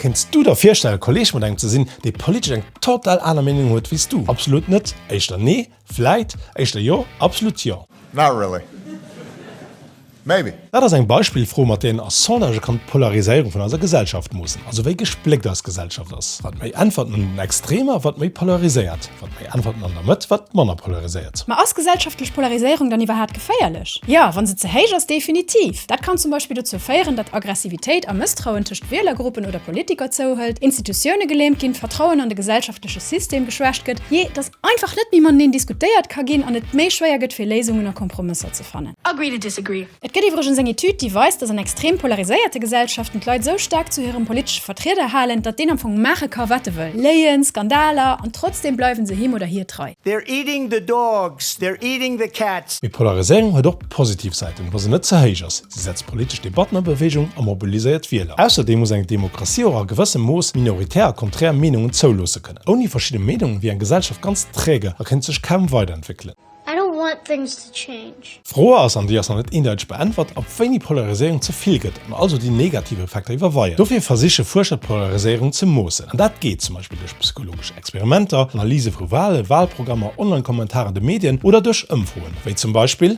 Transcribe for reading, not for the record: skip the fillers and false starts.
Kéints du der virstellen, Kolleeg mat engem ze sinn, dee politesch eng total aner Meenung huet wéi s du? Absolut net, éischter nee, vläit, éischter jo, absolut jo. Not really. Maybe. Dat ass eng Beispillfro, mat där een a Sondagë kann d'Polariséierung vun eiser Gesellschaft moossen, also wéi gespléckt eis Gesellschaft ass. Wat méi Äntwerten un den Extremer, wat méi polariséiert. Wat méi Äntwerten an der Mëtt, wat manner polariséiert. Ma ass gesellschaftlech Polariséierung dann iwwerhaat geféierlech? Jo, wa se ze héich ass, definitiv. Dat kann zum Beispill dozou féieren, datt Aggressivitéit a Mësstrauen tëscht Wielergruppen oder Politiker zouhëlt, Institutioune gelähmt ginn, d'Vertrauen an de gesellschaftleche System geschwächt gëtt, jee, datt einfach net méi mateneen diskutéiert ka ginn an et méi schwéier gëtt fir Léisungen a Kompromësser ze fannen. Agree to disagree. Et gëtt iwwregens eng Etüd, déi weist, datt an extrem polariséierte Gesellschaften d'Leit esou staark zu hirem politesche Vertrieder halen, datt deen am Fong maache ka wat e wëll, Léien, Skandaler, an trotzdeem bleiwe se him oder hir trei. They're eating the dogs, they're eating the cats. Mee Polariséierung huet och positiv Säiten, wa se net ze héich ass. Si setzt politesch Debatten a Beweegung a mobiliséiert Wieler. Ausserdeem muss eng Demokratie och a gewëssem Mooss minoritär a konträr Meenungen zouloosse kënnen. Ouni verschidde Meenungen wier eng Gesellschaft ganz träge a kéint sech kaum weiderentwéckelen. I don't want things to change. D'Fro ass, an déi ass nach net eendeiteg beäntwert, ab wéini Polariséierung ze vill gëtt an also déi negativ Effekter iwwerweien. Dofir versiche Fuerscher d'Polariséierung ze moossen. An dat geet zum Beispill duerch psychologesch Experimenter, Analyse vu Walen, Walprogrammer, Online-Kommentaren, de Medien oder duerch Ëmfroen, wéi zum Beispill.